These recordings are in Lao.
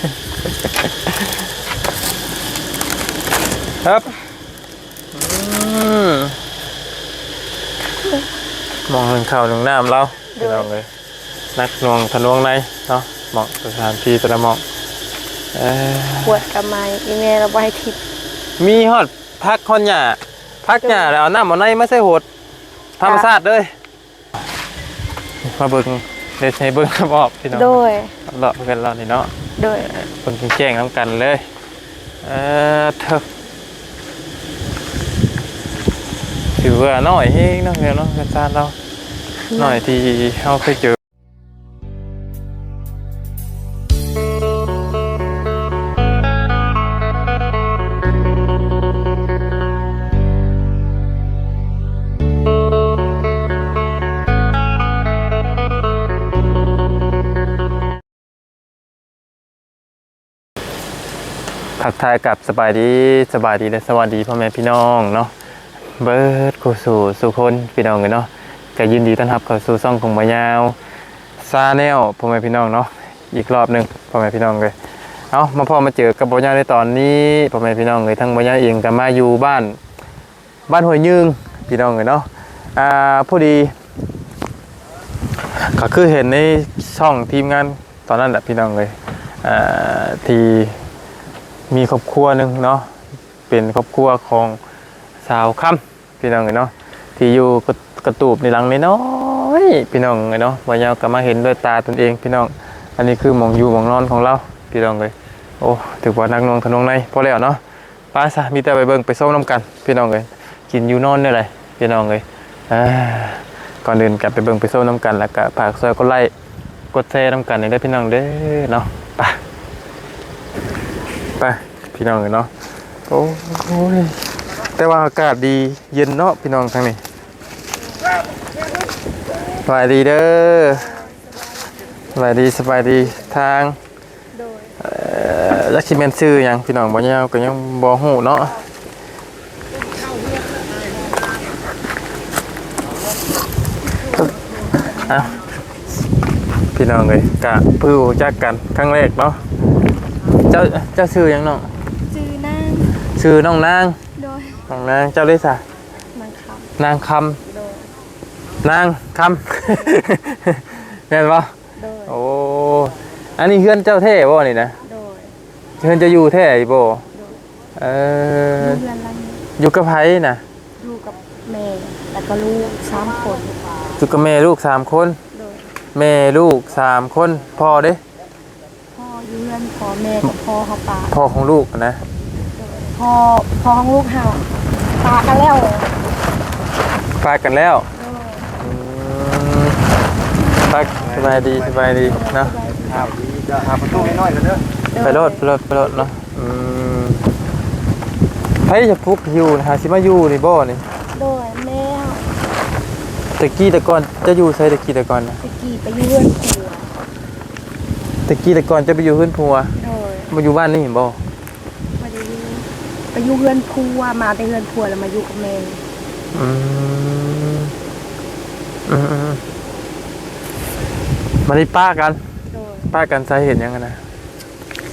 ครับ อืม หม้องนึ่งข้าวนึ่งน้ำลาว โดย พี่น้องเอ้ย หนักหน่วงทะนวงในเนาะ หม้องสถานที่แต่ละหม้อง เอ่อ ขวดกะใหม่ อีแม่ลาวบ่ให้ถิ่ม มีฮอดผักฮอดหญ้า ผักหญ้า โดย แล้วเอาน้ำเอาในมาใส่โหด ธรรมชาติเลย มาเบิ่ง เดี๋ยวสิให้เบิ่งรอบๆ พี่น้อง โดย รอบเฮือนลาวนี่เนาะ โดย เบิ่งแจ้งๆ นำกันเลย เอ่อ เถิก ถือว่าน้อยแฮงเนาะ พี่น้องเนาะ เฮือนซานลาว น้อยที่เฮาเคยเจอ ทักทายกับสบายดี สบายดีและสวัสดีพ่อแม่พี่น้องเนาะ เบิดคู่สู่สู่คนพี่น้องเอ้ยเนาะ ก็ยินดีต้อนรับเข้าสู่ช่องของบ่าวยาว Channel พ่อแม่พี่น้องเนาะ อีกรอบหนึ่งพ่อแม่พี่น้องเอ้ย เอามาพ้อมาเจอกับบ่าวยาวในตอนนี้พ่อแม่พี่น้องเอ้ย ทั้งบ่าวยาวเองก็มาอยู่บ้าน บ้านห้วยยืงพี่น้องเอ้ยเนาะ อ่า พอดี ก็คือเห็นในช่องทีมงานตอนนั้นแหละพี่น้องเอ้ย อ่า ที่มีครอบครัวหนึ่งเนาะ เป็นครอบครัวของสาวคำพี่น้องเอ้ยเนาะ ที่อยู่กระ กระตูบในหลังน้อยๆ พี่น้องเอ้ยเนาะ บ่าวยาวก็มาเห็นด้วยตาตนเองพี่น้อง อันนี้คือหม่องอยู่หม่องนอนของลาวพี่น้องเอ้ย โอ้ ถือว่าหนักหน่วงทะนวงในพอแล้วเนาะ ไปซะ มีแต่ไปเบิ่งไปชมนำกันพี่น้องเอ้ย กินอยู่นอนแนวใดพี่น้องเอ้ย อ่า ก่อนอื่นก็ไปเบิ่งไปชมนำกัน แล้วก็ฝากช่วยกดไลก์กดแชร์นำกันเด้อพี่น้องเด้อเนาะ ไป ไปพี่น้องเอ้ยเนาะ โอ้ย แต่ว่าอากาศดีเย็นเนาะพี่น้องทางนี้ สบายดีเด้อ สบายดี สบายดี ทาง โดย เอ่อ จักสิแม่นชื่อหยังพี่น้อง บ่าวยาวก็ยังบ่ฮู้เนาะ อ่ะ พี่น้องเอ้ย กะเพิ่งรู้จักกันครั้งแรกเนาะ เจ้า เจ้าชื่อหยังน้อง ชื่อนาง ชื่อน้องนาง โดย น้องนาง เจ้าเด้ซะ นางคำ นางคำ โดย นางคำ แม่นบ่ โดย โอ้ อันนี้เฮือนเจ้าแท้บ่นี่นะ โดย เฮือนเจ้าอยู่แท้อีบ่ โดย เออ อยู่เฮือนหลังนี้ อยู่กับไผนะ อยู่กับแม่ แล้วก็ลูกสามคน อยู่กับแม่ลูกสามคน โดย แม่ลูกสามคน พ่อเด้ พ่ออยู่เฮือน พ่อแม่กับพ่อเฮาปะ พ่อของลูกนะ พ่อ พ่อของลูกเฮาปะกันแล้ว ปะกันแล้ว โดย อืม ปะ สบายดี สบายดีเนาะ ครับ หาประตูน้อยๆ กันเด้อ ไปโลด ไปโลด ไปโลดเนาะ อืม ไผจะปลุกหิวนะ หาสิมาอยู่นี่บ่นี่ โดย แม่ แต่กี้แต่ก่อนจะอยู่ไสแต่กี้แต่ก่อนนะ แต่กี้ไปอยู่เฮือนผัว แต่กี้แต่ก่อนจะไปอยู่เฮือนผัว โดย มาอยู่บ้านนี่บ่ บ่ได้อยู่ ไปอยู่เฮือนผัว มาแต่เฮือนผัวแล้วมาอยู่กับแม่ อืม อืมๆ มานี่ปะกัน โดย ปะกันสาเหตุหยังอะนะ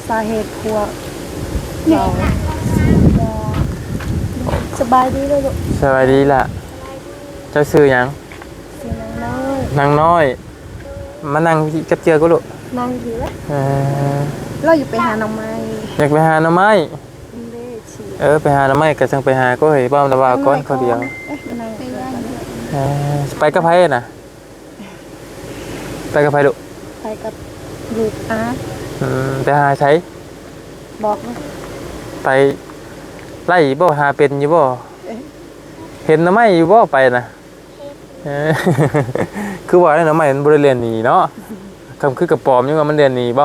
สาเหตุผัว เนี่ย สบายดีเลยลูก สบายดีล่ะ เจ้าชื่อหยัง ชื่อนางน้อย นางน้อย มานั่งกับเจือกูลูก นั่งอยู่ละ เออ เราอยู่ไปหาหน่อไม้ อยากไปหาหน่อไม้ เด้สิ เออ ไปหาหน่อไม้ก็จังไปหา ก็เฮ้ย บ้าละว่าก่อนเขาเดียว เอ๊ะ นั่ง เออ ไปกับไผน่ะ ไปกับไผลูก ไปกับลูกอา อืม ไปหาไส บอกเลย ไปไล่บ่ หาเป็นอยู่บ่ เอ๊ะ เห็นหน่อไม้อยู่บ่ไปน่ะ เออ คือว่าหน่อไม้มันบ่ได้เล่นหนีเนาะ คำคือกระป๋อมยังว่ามันเล่นหนีบ่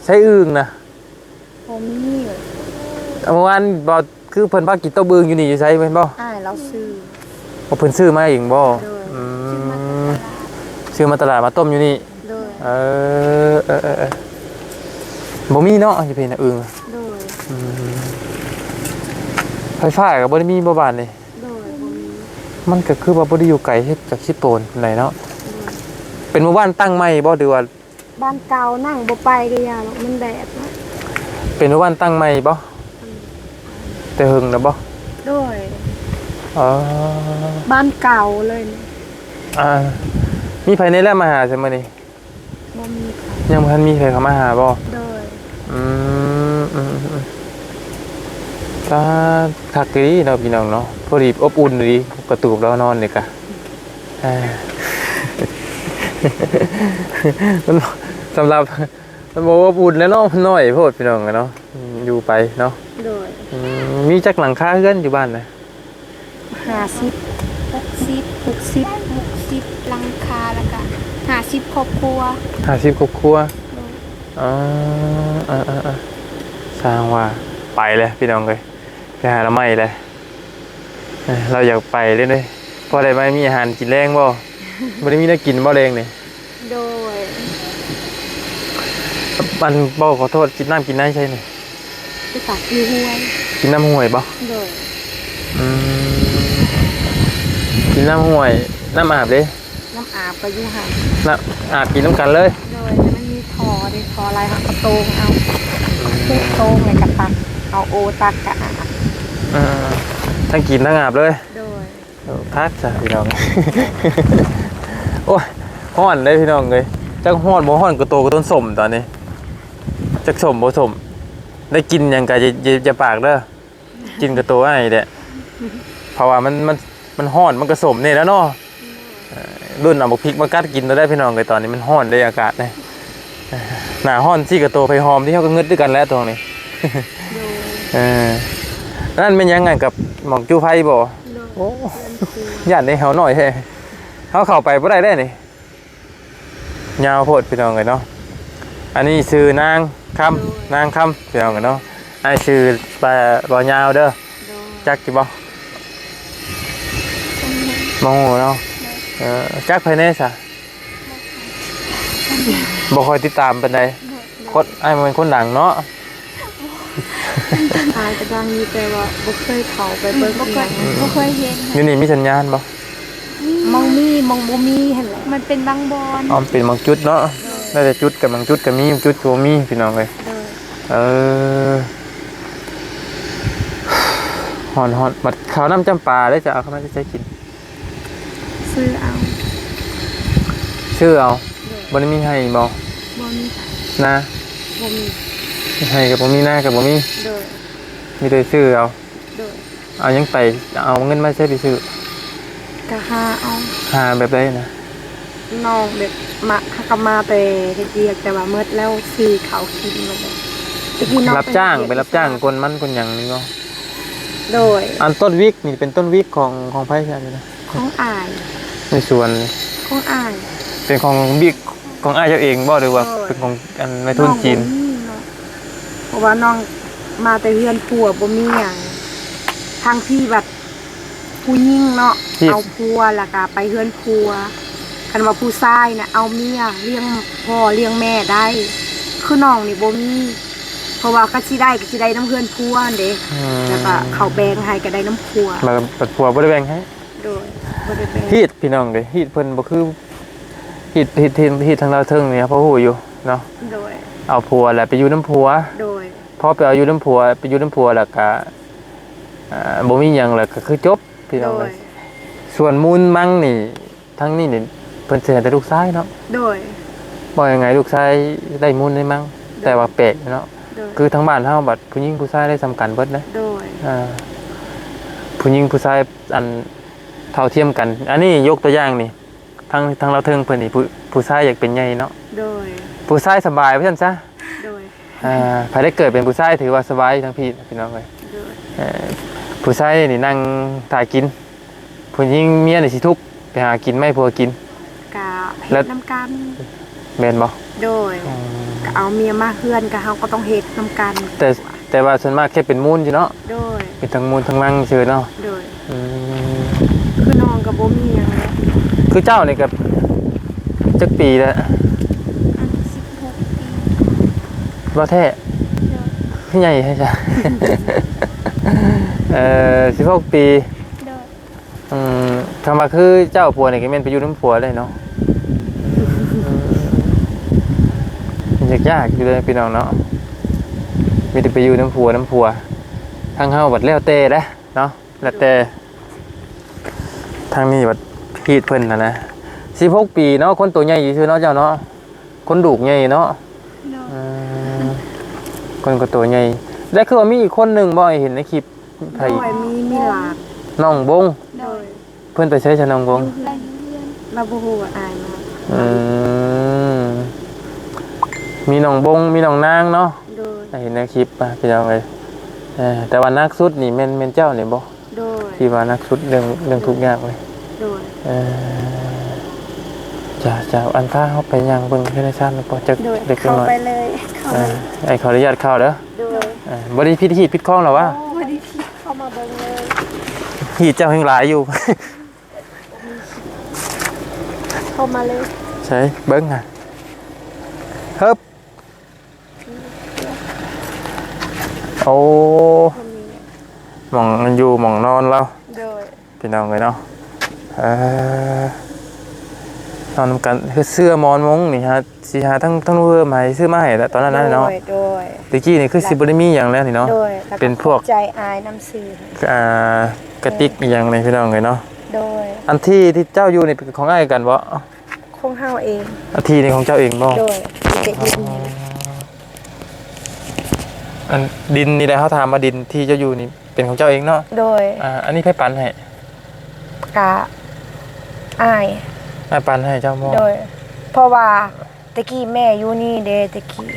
ใช้อึ่งนะ บ่มี เมื่อวานบ่ คือเพิ่นพากินต้มอึ่งอยู่นี่อยู่ไสแม่นบ่ อ้ายลาวซื้อ บ่ เพิ่นซื้อมาเองบ่ โดย อืม ซื้อมาตลาดมาต้มอยู่นี่ โดย เออ เออ เออ เออ บ่มีเนาะอยู่พี้นะอึ่ง โดย อืม ไฟฟ้าก็บ่ได้มีบ่บ้านนี่ โดย บ่มี มันก็คือว่าบ่ได้อยู่ไกลเฮ็ดจากสิโปนปานใดเนาะ โดย เป็นหมู่บ้านตั้งใหม่บ่ หรือว่า ບ້ານເກົ່າ ນັ່ງບໍ່ໄປກໍຢ່າດອກ ມັນແດດເນາະ. ເປັນບ້ານຕັ້ງໃໝ່ບໍ່? ແຕ່ເຫິງແລ້ວບໍ່? ໂດຍ. ອໍ ບ້ານເກົ່າເລີຍ. ອ່າ ມີໃຜແດ່ແລ້ວມາຫາຊະມື້ນີ້? ບໍ່ມີໃຜ. ຍັງບໍ່ທັນມີໃຜເຂົ້າມາຫາບໍ່? ໂດຍ. ອືມ ອືມ ອືມ ຕາ ຄັກອີ່ຫຼີເນາະ ພີ່ນ້ອງເນາະ, ພໍດີອົບອຸ່ນດີ ກະຕູບລາວນອນນີ້ກະ ອ່າ ມັນ ສຳລັບ ມັນບໍ່ອົບອຸ່ນແລ້ວເນາະ, ມັນນ້ອຍໂພດ ພີ່ນ້ອງເອີຍເນາະ, ຢູ່ໄປເນາະ. ໂດຍ. ອືມ ມີຈັກຫຼັງຄາເຮືອນຢູ່ບ້ານນະ? ຫ້າສິບ ຫົກສິບ ຫົກສິບ ຫົກສິບຫຼັງຄາ ແລ້ວກະຫ້າສິບຄອບຄົວ. ຫ້າສິບຄອບຄົວ. ໂດຍ. ອໍ ເອີໆໆ ຊ່າງວ່າ ໄປແລ້ວ ພີ່ນ້ອງເອີຍ, ໄປຫາໜໍ່ໄມ້ແລ້ວ. ເອີ ລາວຢາກໄປເດ້ ພໍໄດ້ມາມີອາຫານກິນແລງບໍ່? ບໍ່ໄດ້ມີແນວກິນບໍ່ແລງນີ້? ໂດຍ. ອັນ ບໍ່ ຂໍໂທດ, ກິນນ້ຳກິນໃນໃສນີ້? ໄປຕັກຢູ່ຫ້ວຍ. ກິນນ້ຳຫ້ວຍບໍ່? ໂດຍ. ອືມ ກິນນ້ຳຫ້ວຍ. ນ້ຳອາບເດ້? ນ້ຳອາບກໍຢູ່ຫັ້ນ. ນ້ຳອາບກິນນຳກັນເລີຍ? ໂດຍ. ແຕ່ມັນມີທໍ່ເດ້, ທໍ່ໄຫຼເຮົາກໍໂຕ່ງເອົາ. ອືມ ໂຕ່ງແລ້ວກໍຕັກເອົາໂອຕັກກໍອາບ. ເອີ ທັງກິນທັງອາບເລີຍ? ໂດຍ. ເອີ ຄັກຊະພີ່ນ້ອງ. ໂອ້ຍ ຮ້ອນເດ້ພີ່ນ້ອງເອີຍ, ຈັກຮ້ອນບໍ່ຮ້ອນ ກະໂຕກະຕົນສົ້ມຕອນນີ້, ຈັກສົ້ມບໍ່ສົ້ມ. ໄດ້ກິນຫຍັງກະຢ່າ ຢ່າ ຢ່າປາກເດີ, ກິນກະໂຕອ້າຍແຫຼະ, ເພາະວ່າມັນ ມັນ ມັນຮ້ອນ ມັນກະສົ້ມແດ່ແລ້ວເນາະ. ເອີ ລຸ້ນເອົາບັກພິກມາກັດກິນໂຕໃດພີ່ນ້ອງເອີຍ, ຕອນນີ້ມັນຮ້ອນເດ້ອາກາດນີ້. ໜ້າຮ້ອນຊີ້ກະໂຕໄຜຫອມທີ່ເຮົາກໍງຶດຄືກັນແຫຼະ ຊ່ວງນີ້. ໂດຍ. ເອີ ນັ້ນແມ່ນຫຍັງ ອັນກັບໝອກຈູ່ໄຟບໍ່? ໂດຍ. ໂອ້ ຢ້ານເດ້ ເຮົານ້ອຍແທ້, ເຮົາເຂົ້າໄປບໍ່ໄດ້ເດ້ນີ້, ຍາວໂພດພີ່ນ້ອງເອີຍເນາະ. ອັນນີ້ຊື່ນາງຄຳ. ໂດຍ. ນາງຄຳ ພີ່ນ້ອງເອີຍເນາະ. ອ້າຍຊື່ ປາ ບໍ່ຍາວເດີ. ໂດຍ. ຈັກຢູ່ບໍ່? ບໍ່ຮູ້ເນາະ. ໂດຍ. ເອີ ຈັກໃຜແດ່ຊະ? ບໍ່ຄ່ອຍຕິດຕາມປານໃດ. ໂດຍ. ຄົນ ອ້າຍບໍ່ແມ່ນຄົນດັງເນາະ. ອ້າຍກໍດັງຢູ່ ແຕ່ວ່າບໍ່ເຄີຍເຂົ້າໄປເບິ່ງ ບໍ່ເຄີຍ ບໍ່ເຄີຍເຫັນ. ຢູ່ນີ້ມີສັນຍານບໍ່? ມີ. ມັນມີ ມັນບໍ່ມີຫັ້ນແຫຼະ, ມັນເປັນບາງບ່ອນ. ອໍ ເປັນບາງຈຸດເນາະ. ໂດຍ. ແລ້ວແຕ່ຈຸດ, ກັບບາງຈຸດກໍມີ, ບາງຈຸດກໍບໍ່ມີ ພີ່ນ້ອງເອີຍ. ໂດຍ. ເອີ ຮ້ອນໆ. ບັດເຂົ້ານ້ຳຈຳປາເດ້ ຈະເອົາເຂົ້າມາແຕ່ໃສກິນ? ຊື້ເອົາ. ຊື້ເອົາ. ໂດຍ. ບໍ່ໄດ້ມີໄຮ່ບໍ່? ບໍ່ມີ. ນາ? ບໍ່ມີ. ໄຮ່ກໍບໍ່ມີ, ນາກໍບໍ່ມີ. ໂດຍ. ມີແຕ່ຊື້ເອົາ. ໂດຍ. ເອົາຫຍັງໄປ ເອົາເງິນມາໃສໄປຊື້? ກະຫາເອົາ. ຫາແບບໃດນະ? ນ້ອງແບບມາ ຫາກໍມາແຕ່ເຮັດວຽກ ແຕ່ວ່າໝົດແລ້ວ ຊື້ເຂົ້າກິນໝົດແລ້ວ. ຕະກີ້ນ້ອງ ຮັບຈ້າງ ໄປຮັບຈ້າງກົນມັນກົນຫຍັງນີ້ບໍ່? ໂດຍ. ອັນຕົ້ນວິກນີ້ເປັນຕົ້ນວິກຂອງ ຂອງໃຜຊະນີ້ນະ? ຂອງອ້າຍ. ໃນສວນ? ຂອງອ້າຍ. ເປັນຂອງວິກຂອງອ້າຍເຈົ້າເອງບໍ່ ຫຼືວ່າ ໂດຍ ເປັນຂອງອັນນາຍທຶນຈີນ? ນ້ອງບໍ່ມີເນາະ ເພາະວ່ານ້ອງມາແຕ່ເຮືອນຜົວ ບໍ່ມີຫຍັງ. ທາງພີ້ບັດຜູ້ຍິງເນາະ ເອົາຜົວແລ້ວກະໄປເຮືອນຜົວ, ຄັນວ່າຜູ້ຊາຍນະ ເອົາເມຍລ້ຽງພໍ່ລ້ຽງແມ່ໄດ້. ຄືນ້ອງນີ້ບໍ່ມີ ເພາະວ່າຄັນຊິໄດ້ກໍຊິໄດ້ນຳເຮືອນຜົວຫັ້ນເດ້. ອືມ. ແລ້ວກໍເຂົາແບ່ງໃຫ້ກໍໄດ້ນຳຜົວ. ແລ້ວບັດຜົວບໍ່ໄດ້ແບ່ງໃຫ້? ໂດຍ. ບໍ່ໄດ້ແບ່ງ. ຮີດ ພີ່ນ້ອງເອີຍ, ຮີດເພິ່ນບໍ່ຄື ຮີດ ຮີດ ຮີດ ຮີດທາງລາວເທິງນີ້ ພໍຮູ້ຢູ່ເນາະ. ໂດຍ. ເອົາຜົວແລ້ວໄປຢູ່ນຳຜົວ. ໂດຍ. ພໍໄປເອົາຢູ່ນຳຜົວ ໄປຢູ່ນຳຜົວແລ້ວກະ ອ່າ ບໍ່ມີຫຍັງ ແລ້ວກະຄືຈົບ ພີ່ນ້ອງເອີຍ. ໂດຍ. ສ່ວນມູນມັງນີ້ ທາງນີ້ນີ້ເພິ່ນຊິໃຫ້ແຕ່ລູກຊາຍເນາະ. ໂດຍ. ເວົ້າງ່າຍໆ ລູກຊາຍໄດ້ມູນໄດ້ມັງ. ໂດຍ. ແຕ່ວ່າແປກເນາະ. ໂດຍ. ຄືທາງບ້ານເຮົາບັດຜູ້ຍິງຜູ້ຊາຍໄດ້ສ່ຳກັນເບິດເດ້. ໂດຍ. ອ່າ ຜູ້ຍິງຜູ້ຊາຍ ອັນ ເທົ່າທຽມກັນ. ອັນນີ້ຍົກຕົວຢ່າງນີ້ ທາງ ທາງລາວເທິງເພິ່ນນີ້ ຜູ້ ຜູ້ຊາຍຢາກເປັນໃຫຍ່ເນາະ. ໂດຍ. ຜູ້ຊາຍສະບາຍວ່າຊັ້ນຊະ. ໂດຍ. ອ່າ ໃຜໄດ້ເກີດເປັນຜູ້ຊາຍຖືວ່າສະບາຍທັງພີ້ ພີ່ນ້ອງເອີຍ. ໂດຍ. ເອີ ຜູ້ຊາຍນີ້ນັ່ງຖ້າກິນ, ຜູ້ຍິງເມຍນີ້ຊິທຸກໄປຫາກິນມາໃຫ້ຜົວກິນ. ກະເຮັດນຳກັນ. ແມ່ນບໍ່? ໂດຍ. ອືມ. ກະເອົາເມຍມາເຮືອນ ກະເຮົາກໍຕ້ອງເຮັດນຳກັນ. ແຕ່ ແຕ່ວ່າສ່ວນມາກແຄ່ເປັນມູນຊື່ເນາະ. ໂດຍ. ເປັນທັງມູນທັງມັງຊື່ເນາະ. ໂດຍ. ອືມ. ຄືນ້ອງກໍບໍ່ມີຫຍັງເລີຍ. ຄືເຈົ້ານີ້ກໍຈັກປີແລ້ວ? ອັນ ສິບຫົກປີ. ບໍ່ແທ້? ໂດຍ. ຄືໃຫຍ່ແທ້ຊະ. ເອີ ສິບຫົກປີ. ໂດຍ. ອືມ ຄຳວ່າຄືເຈົ້າຜົວນີ້ກໍແມ່ນໄປຢູ່ນຳຜົວເລີຍເນາະ. ອືມ. ຍາກໆຢູ່ເດ້ພີ່ນ້ອງເນາະ ມີແຕ່ໄປຢູ່ນຳຜົວນຳຜົວ. ທາງເຮົາບັດແລ້ວແຕ່ເດ້ເນາະ ແລ້ວແຕ່. ທາງນີ້ບັດຮີດເພິ່ນຫັ້ນນະ ສິບຫົກປີເນາະ ຄົນໂຕໃຫຍ່ຊື່ເນາະເຈົ້າເນາະ ຄົນດູກໃຫຍ່ເນາະ. ໂດຍ ອືມ ຄົນກໍໂຕໃຫຍ່. ແລ້ວຄືວ່າມີອີກຄົນໜຶ່ງບໍ່ ເຫັນໃນຄລິບ? ໃຜ? ໂດຍ ມີ ມີຫຼານ ນ້ອງບົງ. ໂດຍ ເພິ່ນໄປໃສຊະນ້ອງບົງ? ຢູ່ເຮືອນ ລາວບໍ່ຮູ້ວ່າອ້າຍມາ. ອືມ ມີນ້ອງບົງ ມີນ້ອງນາງເນາະ. ໂດຍ ເຫັນໃນຄລິບ ພີ່ນ້ອງເອີຍ. ເອີ ແຕ່ວ່າໜັກສຸດນີ້ແມ່ນ ແມ່ນເຈົ້ານີ້ບໍ່? ໂດຍ ທີ່ວ່າໜັກສຸດເລື່ອງ ເລື່ອງທຸກຍາກເລີຍ. ໂດຍ ເອີ ເຈົ້າ ເຈົ້າ ອັນພາເຮົາໄປຍ່າງເບິ່ງເຮືອນຊານບໍ່ ຈັກ ໂດຍ ເລັກ ເຂົ້າ ນ້ອຍ ໄປເລີຍ ເຂົ້າ ເອີ ໄອ້ຂໍອະນຸຍາດເຂົ້າເດີ. ໂດຍ ເອີ ບໍ່ໄດ້ຜິດຮີດຜິດຄອງດອກຫວາ? ບໍ່ໄດ້ຜິດ ເຂົ້າມາເບິ່ງເລີຍ. ຮີດເຈົ້າແຮ່ງຫຼາຍຢູ່. ເຂົ້າມາເລີຍ. ໃສເບິ່ງຫາ ເຮີບ. ໂອ້ ໝ່ອງຢູ່ໝ່ອງນອນລາວ. ໂດຍ ພີ່ນ້ອງເອີຍເນາະ ເອີ ນອນນຳກັນ. ຄືເສື້ອໝອນມຸ້ງນີ້ຫາ ຊິຫາທາງ ທາງເຮືອມໃຫ້ ຊື້ມາໃຫ້ແຫຼະຕອນນັ້ນນະເນາະ. ໂດຍ ໂດຍ ແຕ່ກີ້ນີ້ຄືຊິບໍ່ໄດ້ມີຫຍັງແລ້ວນີ້ເນາະ. ໂດຍ ເປັນພວກ ຂອບໃຈອ້າຍນຳຊື້ ອ່າ ກະຕິກອີ່ຫຍັງນີ້ ພີ່ນ້ອງເອີຍເນາະ. ໂດຍ ອັນທີ່ ທີ່ເຈົ້າຢູ່ນີ້ເປັນຂອງອ້າຍກັນບໍ່? ຂອງເຮົາເອງ. ອັນທີ່ນີ້ຂອງເຈົ້າເອງບໍ່? ໂດຍ ເປັນດິນນີ້. ອັນດິນນີ້ແຫຼະ ເຮົາຖາມວ່າດິນທີ່ເຈົ້າຢູ່ນີ້ເປັນຂອງເຈົ້າເອງເນາະ? ໂດຍ ອ່າ ອັນນີ້ໃຜປັນໃຫ້? ກະອ້າຍ. ອ້າຍປັນໃຫ້ເຈົ້າບໍ່? ໂດຍ ເພາະວ່າແຕ່ກີ້ແມ່ຢູ່ນີ້ເດ້ ແຕ່ກີ້ ອືມ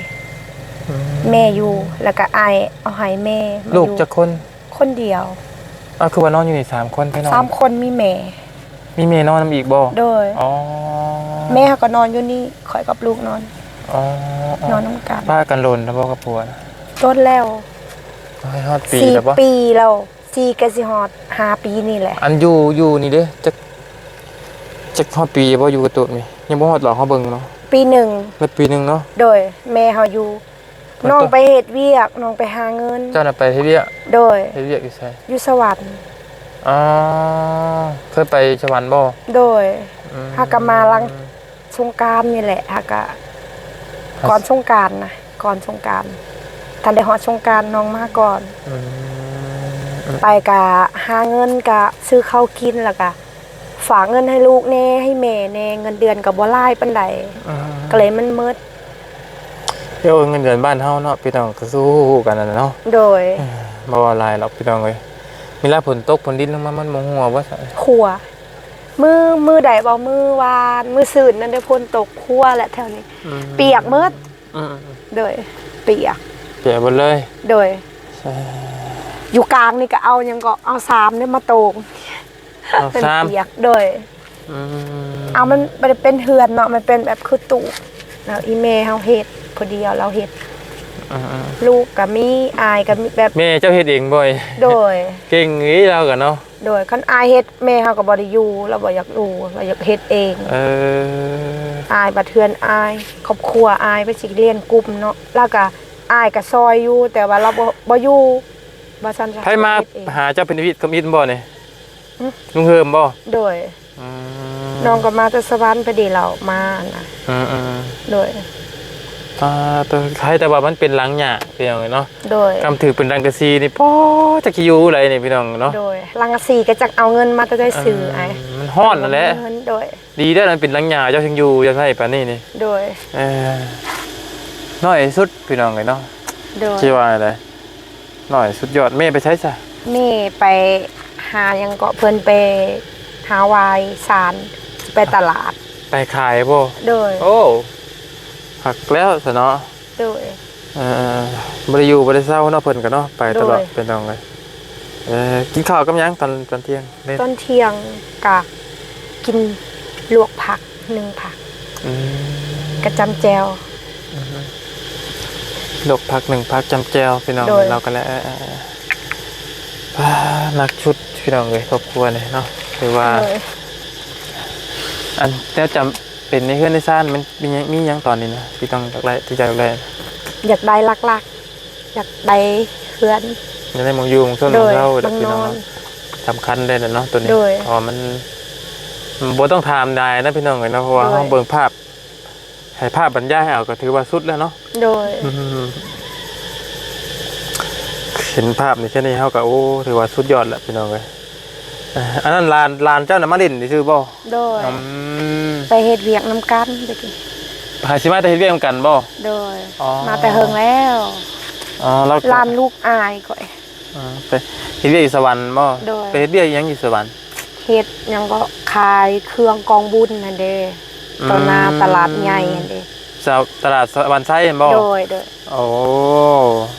ແມ່ຢູ່ ແລ້ວກະອ້າຍເອົາໃຫ້ແມ່ມາຢູ່. ລູກຈັກຄົນ? ຄົນດຽວ. ອ້າວ ຄືວ່ານອນຢູ່ນີ້ສາມຄົນ ໄປນອນ ສາມຄົນ ມີແມ່. ມີແມ່ນອນນຳອີກບໍ່? ໂດຍ ອໍ ແມ່ເຮົາກໍນອນຢູ່ນີ້ ຂ້ອຍກັບລູກນອນ. ອໍ ອໍ ນອນນຳກັນ. ປະກັນດົນແລ້ວບໍ່ກັບຜົວນະ? ດົນແລ້ວ. ຮອດປີແລ້ວບໍ່? ສີ່ປີແລ້ວ ສີ່ ໃກ້ຊິຮອດຫ້າປີນີ້ແຫຼະ. ອັນຢູ່ ຢູ່ນີ້ເດ້ ຈັກ ຈັກຮອດປີແລ້ວບໍ່ ຢູ່ກະຕູບນີ້? ຍັງບໍ່ຮອດດອກ ເຮົາເບິ່ງເນາະ. ປີໜຶ່ງ. ຮອດປີໜຶ່ງເນາະ. ໂດຍ ແມ່ເຮົາຢູ່ ນ້ອງໄປເຮັດວຽກ ນ້ອງໄປຫາເງິນ. ເຈົ້ານະໄປເຮັດວຽກ? ໂດຍ ເຮັດວຽກຢູ່ໃສ? ຢູ່ສະຫວັນ. ອໍ ເຄີຍໄປສະຫວັນບໍ່? ໂດຍ ອືມ ຫາກະມາຫຼັງສົງການນີ້ແຫຼະ ຫາກະ ກ່ອນສົງການນະ ກ່ອນສົງການ ທັນໄດ້ຮອດສົງການນ້ອງມາກ່ອນ. ອືມ ໄປກະຫາເງິນ ກະຊື້ເຂົ້າກິນ ແລ້ວກະ ຝາກເງິນໃຫ້ລູກແດ່ ໃຫ້ແມ່ແດ່ ເງິນເດືອນກໍບໍ່ຫຼາຍປານໃດ. ອືມ ກໍເລີຍມັນໝົດ. ໂອ້ ເງິນເດືອນບ້ານເຮົາເນາະ ພີ່ນ້ອງກໍຮູ້ກັນນັ້ນແຫຼະເນາະ. ໂດຍ ເອີ ບໍ່ວ່າຫຼາຍດອກ ພີ່ນ້ອງເອີຍ. ເວລາຝົນຕົກຝົນດິນລົງມາ ມັນບໍ່ຮົ່ວບໍ່ຊະ? ຮົ່ວ. ມື້ ມື້ໃດບໍ່ ມື້ວານ ມື້ຊືນນັ້ນເດ້ ຝົນຕົກ ຮົ່ວແຫຼະແຖວນີ້. ອືມ ປຽກໝົດ. ອືມ ໂດຍ ປຽກ ປຽກເບິດເລີຍ. ໂດຍ ເອີ ຢູ່ກາງນີ້ກໍເອົາຫຍັງ ກໍເອົາຊາມນີ້ມາໂຕ່ງ. ເອົາຊາມ ເປັນປຽກ. ໂດຍ ອືມ ເອົາ ມັນບໍ່ໄດ້ເປັນເຮືອນເນາະ ມັນເປັນແບບຄືຕູບ ແລ້ວອີ່ແມ່ເຮົາເຮັດ ຜູ້ດຽວລາວເຮັດ. ອືມໆ ລູກກໍມີ ອ້າຍກໍມີ ແບບ ແມ່ເຈົ້າເຮັດເອງບໍ່? ໂດຍ ເກັ່ງອີ່ລາວກໍເນາະ. ໂດຍ ຄັນອ້າຍເຮັດ ແມ່ເຮົາກໍບໍ່ໄດ້ຢູ່ ລາວບໍ່ຢາກຢູ່ ລາວຢາກເຮັດເອງ. ເອີ ອ້າຍບັດເຮືອນອ້າຍ ຄອບຄົວອ້າຍໄປຊິລ້ຽງກຸ່ມເນາະ ລາວກໍ ອ້າຍກໍຊ່ອຍຢູ່ ແຕ່ວ່າລາວບໍ່ ບໍ່ຢູ່ ວ່າຊັ້ນຊະ. ໃຜມາຫາເຈົ້າເປັນວິດຄຳອິດບໍ່ນີ້? ຫຶ? ລຸງເຮີມບໍ່? ໂດຍ ອືມ ນ້ອງກໍມາແຕ່ສະຫວັນ ພໍດີລາວມານະ. ອືມໆ ໂດຍ ອ່າ ແຕ່ ໃຫ້ແຕ່ວ່າມັນເປັນຫຼັງຫຍ້າ ພີ່ນ້ອງເອີຍເນາະ. ໂດຍ ກຳຖືກເປັນສັງກະສີນີ້ ພໍຈັກຊິຢູ່ໃດນີ້ ພີ່ນ້ອງເນາະ. ໂດຍ ສັງກະສີກໍຈັກເອົາເງິນມາແຕ່ໃດຊື້ ອືມ ອ້າຍ ມັນຮ້ອນນັ້ນແຫຼະ. ໂດຍ ດີແລ້ວມັນເປັນຫຼັງຫຍ້າ ເຈົ້າຈຶ່ງຢູ່ ເຈົ້າໃຊ້ປານນີ້ນີ້. ໂດຍ ເອີ ນ້ອຍສຸດ ພີ່ນ້ອງເອີຍເນາະ. ໂດຍ ຊິວ່າໃດ? ນ້ອຍສຸດຍອດ. ແມ່ໄປໃສຊະ? ແມ່ໄປຫາຫຍັງເກາະ ເພິ່ນໄປຫາຫວາຍສານ ໄປຕະຫຼາດ. ໄປຂາຍບໍ່? ໂດຍ ໂອ້ ຄັກແລ້ວຊະເນາະ. ໂດຍ ເອີ ບໍ່ໄດ້ຢູ່ບໍ່ໄດ້ເຊົາເນາະ ເພິ່ນກໍເນາະ ໄປຕະຫຼອດ. ໂດຍ ເປັນຈັ່ງໃດ? ເອີ ກິນເຂົ້າກັບຫຍັງຕອນ ຕອນທ່ຽງ? ຕອນທ່ຽງກະກິນລວກຜັກ ໜຶ້ງຜັກ ອືມ ກະຈ້ຳແຈ່ວ. ອືຮຶ ລວກຜັກ ໜຶ້ງຜັກ ຈ້ຳແຈ່ວ ພີ່ນ້ອງ. ໂດຍ ເຮົາກໍແລ້ວ ເອີ ເອີ ເອີ ອ່າ ໜັກສຸດ ພີ່ນ້ອງເອີຍ ຄອບຄົວນີ້ເນາະ ຖືວ່າ. ໂດຍ ອັນແນວຈຳເປັນໃນເຮືອນໃນຊານ ມັນມີຫຍັງ ມີຫຍັງຕອນນີ້ນະ ທີ່ຕ້ອງຢາກໄດ້ ທີ່ຢາກໄດ້? ຢາກໄດ້ຫຼັກໆ ຢາກໄດ້ເຮືອນ ຢາກໄດ້ໝ່ອງຢູ່ໝ່ອງຊົນ ໂດຍ ໝ່ອງເຊົາ ໝ່ອງນອນ ພີ່ນ້ອງເນາະ. ສຳຄັນເດ້ເນາະໂຕນີ້. ໂດຍ ເພາະວ່າມັນ ບໍ່ຕ້ອງຖາມຫຼາຍນະ ພີ່ນ້ອງເອີຍເນາະ ເພາະວ່າ ໂດຍ ເຮົາເບິ່ງພາບ ໃຫ້ພາບບັນຍາຍເອົາກໍຖືວ່າສຸດແລ້ວເນາະ. ໂດຍ. ອືມ ເຫັນພາບນີ້ແຄ່ນີ້ເຮົາກໍ ໂອ້ ຖືວ່າສຸດຍອດແລ້ວພີ່ນ້ອງເອີຍ. ເອີ ອັນນັ້ນຫຼານ ຫຼານເຈົ້ານະມາຫຼິ້ນຊື່ບໍ່? ໂດຍ. ອືມ ໄປເຮັດວຽກນຳກັນແຕ່ກີ້. ຫາຊິມາແຕ່ເຮັດວຽກນຳກັນບໍ່? ໂດຍ. ອໍ ມາແຕ່ເຫິງແລ້ວ. ອໍ ລາວກໍ ຫຼານລູກອ້າຍຂ້ອຍ. ອໍ ໄປເຮັດວຽກຢູ່ສະຫວັນບໍ່? ໂດຍ. ໄປເຮັດວຽກອີ່ຫຍັງຢູ່ສະຫວັນ? ເຮັດຫຍັງກໍ ຂາຍເຄື່ອງກອງບຸນຫັ້ນເດ້. ອືມ ຕໍ່ໜ້າຕະຫຼາດໃຫຍ່ຫັ້ນເດ້. ສະ ຕະຫຼາດສະຫວັນໄຊຫັ້ນບໍ່? ໂດຍ ໂດຍ. ໂອ້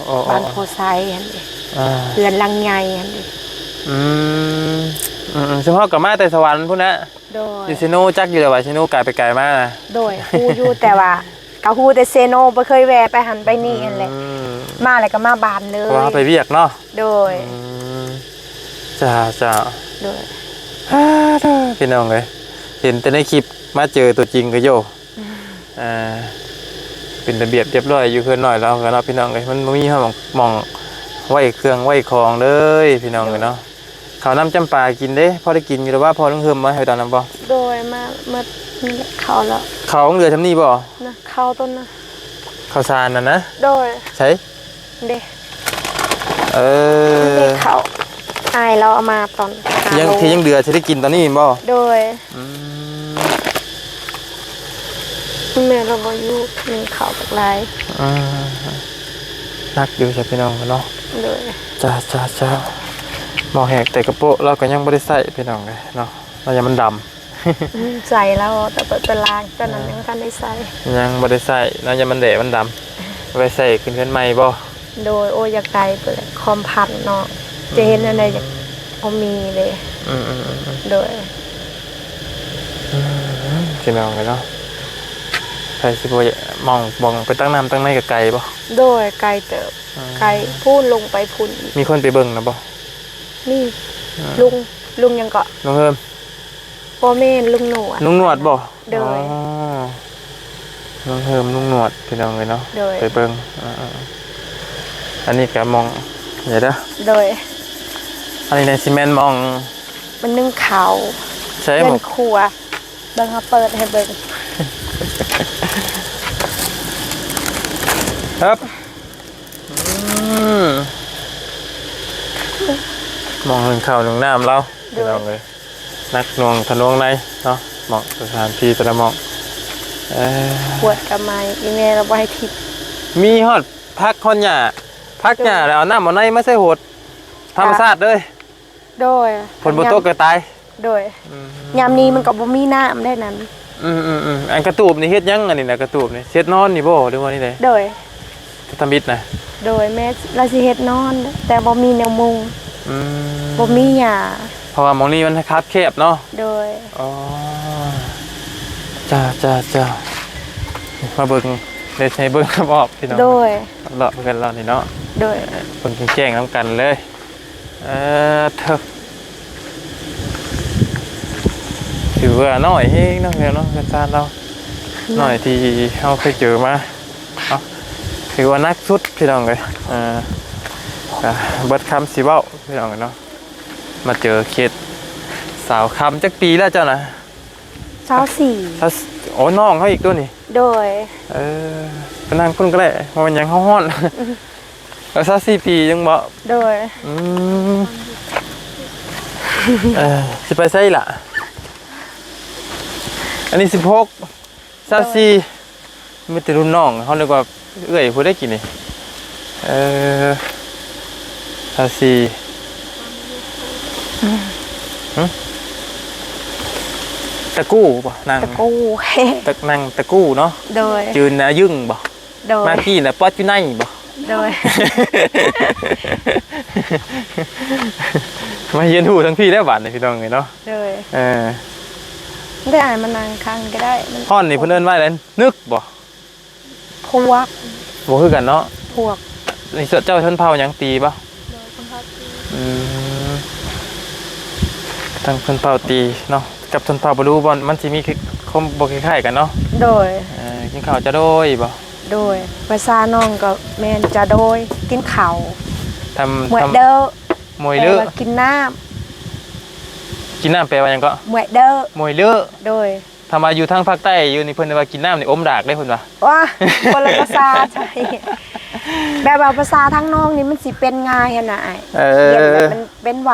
ໂອ້ ໂອ້ ບ້ານໂພໄຊຫັ້ນເດ້. ອ່າ ເຮືອນຫຼັງໃຫຍ່ຫັ້ນເດ້. ອືມ ອືມໆ ຊຸມເຮົາກໍມາແຕ່ສະຫວັນພຸ້ນນະ. ໂດຍ. ຢູ່ເຊໂນ ຈັກຢູ່ແຫຼະວ່າເຊໂນກາຍໄປກາຍມານະ. ໂດຍ. ຮູ້ຢູ່ ແຕ່ວ່າກໍຮູ້ແຕ່ເຊໂນ ບໍ່ເຄີຍແວ່ໄປຫັ້ນໄປນີ້ຫັ້ນແຫຼະ. ອືມ ມາແລ້ວກໍມາບ້ານເລີຍ ເພາະວ່າເຮົາໄປວຽກເນາະ. ໂດຍ. ອືມ ເຈົ້າ ເຈົ້າ. ໂດຍ. ອ້າ ພີ່ນ້ອງເອີຍ ເຫັນແຕ່ໃນຄລິບ ມາເຈີຕົວຈິງກໍໂຍ ອ່າ ເປັນລະບຽບຮຽບຮ້ອຍຢູ່ເຮືອນນ້ອຍລາວກໍເນາະ ພີ່ນ້ອງເອີຍ. ມັນບໍ່ມີຫ້ອງ ໝ່ອງໄວ້ເຄື່ອງໄວ້ຂອງເລີຍ ພີ່ນ້ອງເອີຍເນາະ. ເຂົ້ານ້ຳຈຳປາກິນເດ້ ພໍໄດ້ກິນຢູ່ແລ້ວວ່າ ພໍລຸງເຮີມມາໃຫ້ຕອນນັ້ນບໍ່? ໂດຍ. ມາໝົດນີ້ແຫຼະ ເຂົ້າແລ້ວ. ເຂົ້າເຫຼືອຊ່ຳນີ້ບໍ່? ນະ ເຂົ້າຕົ້ນນະ ເຂົ້າສານນັ້ນນະ. ໂດຍ. ໃສ? ເດ້ ເອີ ເຂົ້າ ອ້າຍລາວເອົາມາຕອນ ທີ່ຍັງ ໂລ ທີ່ຍັງເຫຼືອ ທີ່ໄດ້ກິນຕອນນີ້ແມ່ນບໍ່? ໂດຍ. ອືມ ແມ່ລາວບໍ່ຢູ່ ມີເຂົ້າບັກຫຼາຍ. ອືມ ໜັກຢູ່ຊະພີ່ນ້ອງເນາະ. ໂດຍ. ຈ້າ ຈ້າ ຈ້າ. ໝໍແຫກແຕ່ກະໂປະ ລາວກໍຍັງບໍ່ໄດ້ໃຊ້ພີ່ນ້ອງເອີຍເນາະ ລາວຢ້ານມັນດຳ. ອືມ ໃສ່ແລ້ວ ແຕ່ເປີດເປັນລາງ ຕອນນັ້ນ ອ່າ ຍັງບໍ່ທັນໄດ້ໃສ່ ຍັງບໍ່ໄດ້ໃສ່ເນາະ ຢ້ານມັນແດດມັນດຳ. ໄວ້ໃສ່ຂຶ້ນເຮືອນໃໝ່ບໍ່? ໂດຍ. ໂອ້ຍ ຢາກໄດ້ພຸ້ນແຫຼະ ຄວາມຝັນເນາະ. ອືມ ຈະເຮັດແນວໃດ ຢາກ ບໍ່ມີເດ້. ອືມໆໆໆ ໂດຍ. ອືມ ພີ່ນ້ອງເອີຍເນາະ ໃຜຊິບໍ່ຢາກ ໝ່ອງ ໝ່ອງໄປຕັກນ້ຳຕັກໃນກໍໄກບໍ່? ໂດຍ ໄກເຕີບ. ອືມ ໄກພຸ້ນ ລົງໄປພຸ້ນອີກ. ມີຄົນໄປເບິ່ງນະບໍ່? ມີ. ອືມ ລຸງ ລຸງຫຍັງເກາະ? ລຸງເຮີມ. ບໍ່ແມ່ນ ລຸງໜວດ. ລຸງໜວດບໍ່? ໂດຍ. ອໍ ລຸງເຮີມ ລຸງໜວດ ພີ່ນ້ອງເອີຍເນາະ. ໂດຍ. ໄປເບິ່ງ ອ່າໆ ອັນນີ້ກະໝ່ອງ ເດີ ໂດຍ. ອັນນີ້ນະຊິແມ່ນໝ່ອງ ມັນໜຶ້ງເຂົ້າ. ໃຊ່ ເຮືອນຄົວ. ເບິ່ງ ເຮົາເປີດໃຫ້ເບິ່ງ. ເອີບ ອືມ ໝ່ອງໜຶ້ງເຂົ້າໜຶ້ງນ້ຳລາວ ໂດຍ ພີ່ນ້ອງເອີຍ. ໜັກໜ່ວງທະນວງໃນເນາະ ໝ່ອງສະຖານທີ່ແຕ່ລະໝ່ອງ. ເອີ ຂວດກະໃໝ່ ອີແມ່ລາວບໍ່ໃຫ້ຖິ້ມ. ມີຮອດຜັກຮອດຫຍ້າ ຜັກຫຍ້າ ໂດຍ ແລ້ວເອົານ້ຳເອົາໃນມາໃສ່ຫົດ ທຳມະຊາດເລີຍ. ໂດຍ. ຝົນບໍ່ຕົກກໍຕາຍ. ໂດຍ. ອືມ ຍາມນີ້ມັນກໍບໍ່ມີນ້ຳໄດ້ນັ້ນ. ອືມໆໆ ອັນກະຕູບນີ້ເຮັດຫຍັງ? ອັນນີ້ນະ ກະຕູບນີ້ເຮັດນອນນີ້ບໍ່ ຫຼືວ່າແນວໃດ? ໂດຍ. ທຳອິດນະ? ໂດຍ ແມ່ນ ລາວຊິເຮັດນອນ ແຕ່ບໍ່ມີແນວມຸງ. ອືມ ບໍ່ມີຫຍ້າ ເພາະວ່າໝ່ອງນີ້ມັນຄັບແຄບເນາະ. ໂດຍ. ອໍ ຈ້າໆໆ ມາເບິ່ງ ເຮັດໃຫ້ເບິ່ງຮອບໆ ພີ່ນ້ອງ. ໂດຍ. ເລາະເຮືອນລາວນີ້ເນາະ. ໂດຍ. ເບິ່ງແຈ້ງໆນຳກັນເລີຍ. ເອີ ເທີ ຖືວ່ານ້ອຍແຮງເນາະ ເຮືອນເນາະ ເຮືອນຊານລາວ ນ້ອຍ ນ້ອຍທີ່ເຮົາເຄີຍເຈີມາເນາະ. ຖືວ່າໜັກສຸດ ພີ່ນ້ອງເອີຍ. ເອີ ກະເບິດຄຳຊິເວົ້າ ພີ່ນ້ອງເອີຍເນາະ. ມາເຈີເຂດສາວຄຳ. ຈັກປີແລ້ວເຈົ້ານະ? ຊາວສີ່. ຊາວສີ່. ໂອ້ ນ້ອງເຮົາອີກຕົວນີ້. ໂດຍ. ເອີ ໄປນັ່ງພຸ້ນກໍໄດ້ ບໍ່ເປັນຫຍັງ ເຮົາຮ້ອນ. ເອີ ຊາວສີ່ປີຍັງບໍ່? ໂດຍ. ອືມ ເອີ ຊິໄປໃສລະ? ອັນນີ້ສິບຫົກ ຊາວສີ່. ມີແຕ່ລຸ້ນນ້ອງ ເຮົານຶກວ່າເອື້ອຍຜູ້ໃດກີ້ນີ້. ເອີ ຊາວສີ່. ຫຶ? ຕະກູ້ບໍ່? ນັ່ງ ຕະກູ້ ຕະ ນັ່ງຕະກູ້ເນາະ. ໂດຍ. ຈື່ນນະຍຶ່ງບໍ່? ໂດຍ. ມາກີ້ນະປອດຢູ່ໃນບໍ່? ໂດຍ. ມາຮຽນຮູ້ທັງພີ້ແລ້ວບາດນີ້ ພີ່ນ້ອງເອີຍເນາະ. ໂດຍ. ເອີ ໄດ້ ອ້າຍມານັ່ງຂ້າງນີ້ກໍໄດ້. ມັນຮ້ອນນີ້ເພິ່ນເອີ້ນວ່າຫຍັງ? ນຶກບໍ່? ພວກ. ບໍ່ຄືກັນເນາະ ພວກ. ນີ້ເຈົ້າຊົນເຜົ່າຫຍັງ? ຕີບໍ່? ໂດຍ ຊົນເຜົ່າຕີ. ອືມ ທາງຊົນເຜົ່າຕີເນາະ ກັບຊົນເຜົ່າບະລຸບ່ອນ ມັນຊິມີຄວາມບໍ່ຄ້າຍໆກັນເນາະ. ໂດຍ. ເອີ ກິນເຂົ້າຈະໂດຍບໍ່? ໂດຍ. ພາສານ້ອງກໍແມ່ນຈະໂດຍ ກິນເຂົ້າ. ທຳ ມວຍເດີ ມວຍເດີ ແປວ່າກິນນ້ຳ. ກິນນ້ຳແປວ່າຫຍັງເກາະ? ມວຍເດີ ມວຍເດີ. ໂດຍ. ຖ້າວ່າຢູ່ທາງພາກໃຕ້ຢູ່ນີ້ ເພິ່ນວ່າກິນນ້ຳນີ້ອົມດາກເດ້ ເພິ່ນວ່າ. ວ້າ ຄົນລະພາສາໃຈ ແບບວ່າພາສາທາງນອກນີ້ມັນຊິເປັນງ່າຍຫັ້ນນະອ້າຍ. ເອີ ຂຽນແບບມັນເປັນໄຫວ.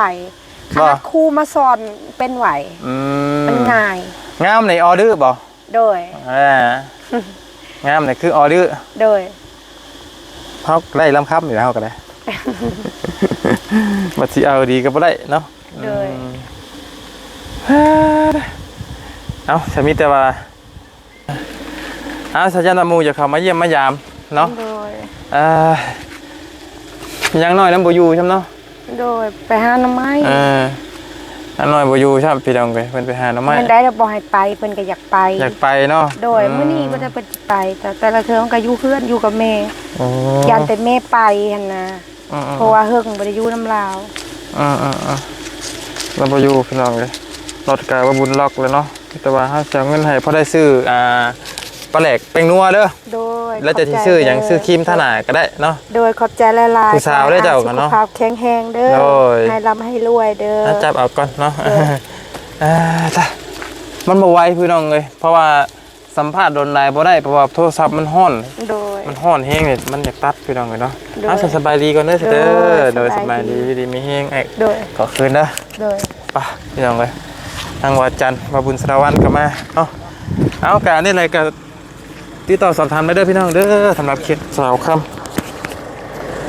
ຂະໜາດ ບໍ່ ຄູມາສອນເປັນໄຫວ. ອືມ ມັນງ່າຍ. ງາມໃນອໍດືບໍ່? ໂດຍ ອ່າ ງາມໃນຄືອໍດື. ໂດຍ ເຮົາໄດ້ລຳຄຳຢູ່ ເຮົາກໍໄດ້ ບັດຊິເອົາດີກໍບໍ່ໄດ້ເນາະ. ໂດຍ ອືມ ເອົ້າ ກໍມີແຕ່ວ່າ ເອົາ ສະຢັນວ່າໝູ່ຈະເຂົ້າມາຢ້ຽມມາຢາມເນາະ. ໂດຍ ອ່າ ຍັງນ້ອຍນຳບໍ່ຢູ່ຊ້ຳເນາະ. ໂດຍ ໄປຫາໜໍ່ໄມ້. ເອີ ອັນນ້ອຍບໍ່ຢູ່ຊ້ຳ ພີ່ນ້ອງເອີຍ ເພິ່ນໄປຫາໜໍ່ໄມ້. ແມ່ນໄດ້ ແລ້ວບໍ່ໃຫ້ໄປ ເພິ່ນກໍຢາກໄປ. ຢາກໄປເນາະ. ໂດຍ ອືມ ມື້ນີ້ກໍໄດ້ເພິ່ນຊິໄປ ແຕ່ ແຕ່ລະເທື່ອມັນກໍຢູ່ເຮືອນຢູ່ກັບແມ່. ໂອ້ ຢ້ານແຕ່ແມ່ໄປຫັ້ນນະ. ອືມໆໆ ເພາະວ່າເຫິງບໍ່ໄດ້ຢູ່ນຳລາວ. ອືມໆໆ ລາວບໍ່ຢູ່ ພີ່ນ້ອງເອີຍ ລົດກໍວ່າບຸນລັອກແລ້ວເນາະ. ແຕ່ວ່າເຮົາຊິເອົາເງິນໃຫ້ພໍໄດ້ຊື້ ອ່າ ປາແຫຼກແປ້ງນົວເດີ. ໂດຍ ແລ້ວຈະຊິຊື້ຫຍັງ ຂອບໃຈເດີ ຊື້ຄຣີມທາໜ້າກໍໄດ້ເນາະ. ໂດຍ ຂອບໃຈຫຼາຍໆ. ຜູ້ສາວເດີເຈົ້າກໍເນາະ ສຸຂະພາບແຂງແຮງເດີ. ໂດຍ ໃຫ້ລ່ຳໃຫ້ລວຍເດີ. ຈັບເອົາກ່ອນເນາະ. ໂດຍ ເອີ ຕາ ມັນບໍ່ໄຫວ ພີ່ນ້ອງເອີຍ ເພາະວ່າສຳພາດດົນຫຼາຍບໍ່ໄດ້ ເພາະວ່າໂທລະສັບມັນຮ້ອນ. ໂດຍ ມັນຮ້ອນແຮງນີ້ ມັນຢາກຕັດ ພີ່ນ້ອງເອີຍເນາະ. ໂດຍ ເອົາ ສະບາຍດີກ່ອນເດີ ເດີ ເດີ. ໂດຍ ໂດຍ ສະບາຍດີ ສະບາຍດີ ຢູ່ດີມີແຮງອ້າຍ. ໂດຍ ຂໍຄືນເດີ. ໂດຍ ໄປ ພີ່ນ້ອງເອີຍ ທາງວາຈັນ ມາບຸນສາລະວັນກໍມາເນາະ. ເອົາ ກະນີ້ແຫຼະ ກະຕິດຕໍ່ສອບຖາມໄດ້ເດີ ພີ່ນ້ອງເດີ. ສຳລັບເຂດສາວຄຳ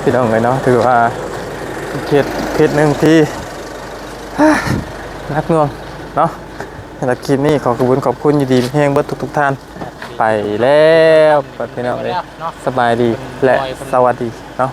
ພີ່ນ້ອງເອີຍເນາະ ຖືວ່າເປັນເຂດ ເຂດໜຶ່ງທີ່ ໜັກໜ່ວງເນາະ. ສຳລັບຄລິບນີ້ ຂໍຂອບຄຸນ ຂອບຄຸນ ຢູ່ດີມີແຮງເບິດທຸກໆທ່ານ. ໄປແລ້ວ ພີ່ນ້ອງເອີຍ ສະບາຍດີ ແລະ ສະຫວັດດີເນາະ.